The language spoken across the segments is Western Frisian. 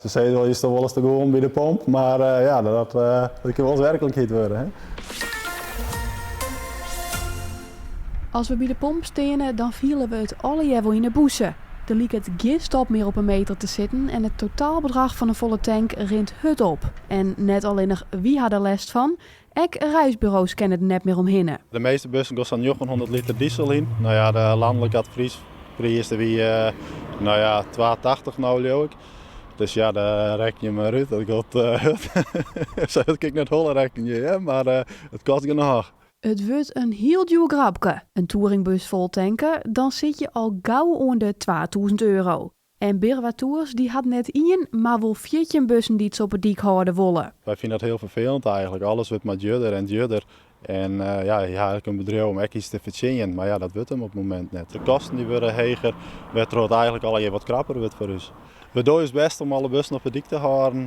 Se sizze wol, je stean wolris te gûlen by de pomp, mar ja, dat kin wolris werklikheid wurde. Hè? As we by de pomp steane, dan fiele we it allegear wol yn 'e bûse. Der liket gjin stop mear op 'e meter te sitten en it totaalbedrach fan in folle tank rint hurd op. En net allinnich wy ha der lêst fan, ek reisburo's kinne der net mear omhinne. De measte bussen gean sa'n 900 liter diesel yn. No ja, de lanlike advyspriis wie no ja, 2,80 no leau ik. Dus ja, dêr rekkenje mar út. Dat giet hurd. Sa hurd kin ik net holle rekkenje, hear, mar it kostet genôch. It wurdt in hiel djoer grapke. In touringbus fol tanke, dan sit je al gau oan de 2000 euro. En Birwa Tours dy hat net ien, mar wol 14 bussen dy't se op 'e dyk hâlde wolle. Wy fine dat hiel ferfelend eigenlik. Alles wurdt mar djurder en djurder. En ja, je ha eigenlik in bedriuw om ek iets te fertsjinjen, mar ja, dat wurdt him op it momint net. De kosten dy wurde heger, wêrtroch't it eigenlik allegear wat krapper wurdt foar ús. We dogge ús bêst om alle bussen op 'e dyk te hâlden.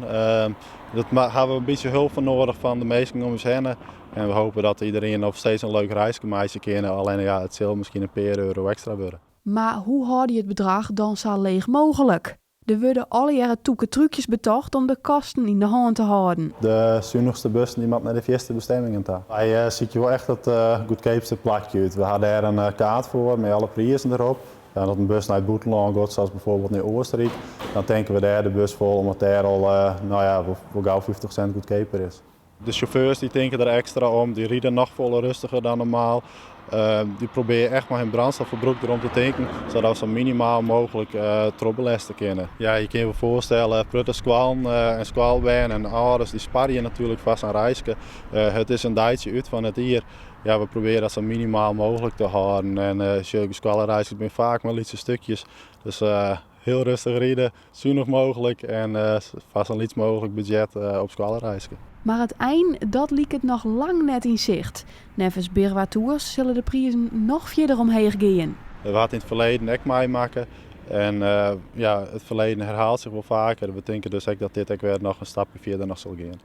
Dêr hawwe we in bytsje hulp foar noadich fan de minsken om ús hinne. En we hoopje dat iderien noch steeds in leuk reiske meitsje kin. Allinne ja, it sil miskien in pear euro ekstra wurde. Mar hoe hâlde je it bedrach dan sa leech mooglik? Der wurde allegearre tûke trúkjes betocht om de kosten yn de hân te hâlden. De sunichste bussen dy moatte nei de fierste bestemmingen ta. Wy sykje wol echt it goedkeapste plakje út. We ha dêr in kaart foar mei alle prizen derop. En as in bus nei it bûtenlân giet, sa as byfoarbyld nei Oastenryk, dan tanke we dêr de bus fol omdat dêr al no ja, wol gau 50 sint goedkeaper is. De sjauffeurs dy tinke der ekstra om, dy ride noch folle rustiger dan normaal. Dy probearje echt mei hun brandstofferbrûk derom te tinken, sadat we sa minimaal mooglik trochbelêste kinne. Ja, je kinne je wol foarstelle, protte skoallen en skoalbern en âlders dy sparje natuerlik foar sa'n reiske. It is in deitsje út fan it jier. Ja, we probearje dat sa minimaal mooglik te hâlden. En sjoch, skoallereiskes binne faak mar lytse stikjes. Dus hiel rêstich ride, sunich mooglik en foar sa'n lyts mooglik budzjet op skoallereiske. Mar it ein, dat liket noch lang net yn sicht. Neffens Birwa Tours sille de prizen noch fierder omheech gean. We ha it yn it ferleden ek meimakke en ja, it ferleden herhaalt sich wol faker. We tinke dus ek dat dit ek wer noch in stapje fierder noch sil gean.